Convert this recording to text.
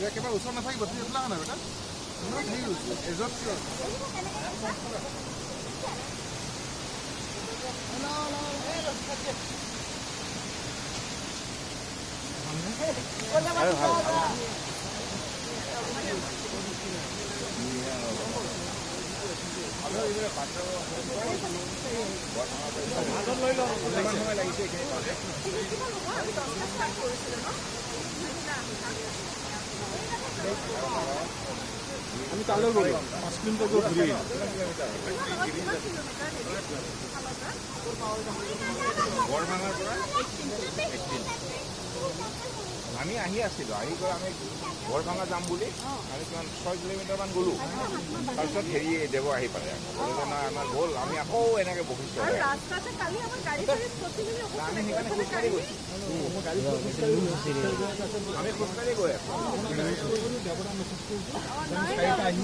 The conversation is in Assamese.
একেবাৰে ওচৰত নাথাকিব। তুমি এইফালে আহা না বেটা। ইমান হেৰি হৈছে এজত কিয়? আমি তালৈ গ'লো, 5 কিলোমিটাৰ গৈ ঘূৰি আহিলোঁ। বৰভাঙাৰ পৰা 18। আমি আহি আছিলোঁ, আহি গৈ আমি বৰভাঙা যাম বুলি আমি কিমান 6 কিলোমিটাৰমান গ'লোঁ। তাৰপিছত হেৰি দেৱ আহি পালে আকৌ, ক'লে যে নহয় আমাৰ গ'ল। আমি আকৌ এনেকৈ বহিছোঁ। আমি সেইকাৰণে খোজকাঢ়ি গৈছোঁ, আমি খোজকাঢ়ি গৈ আছোঁ। চাৰিটা আহি।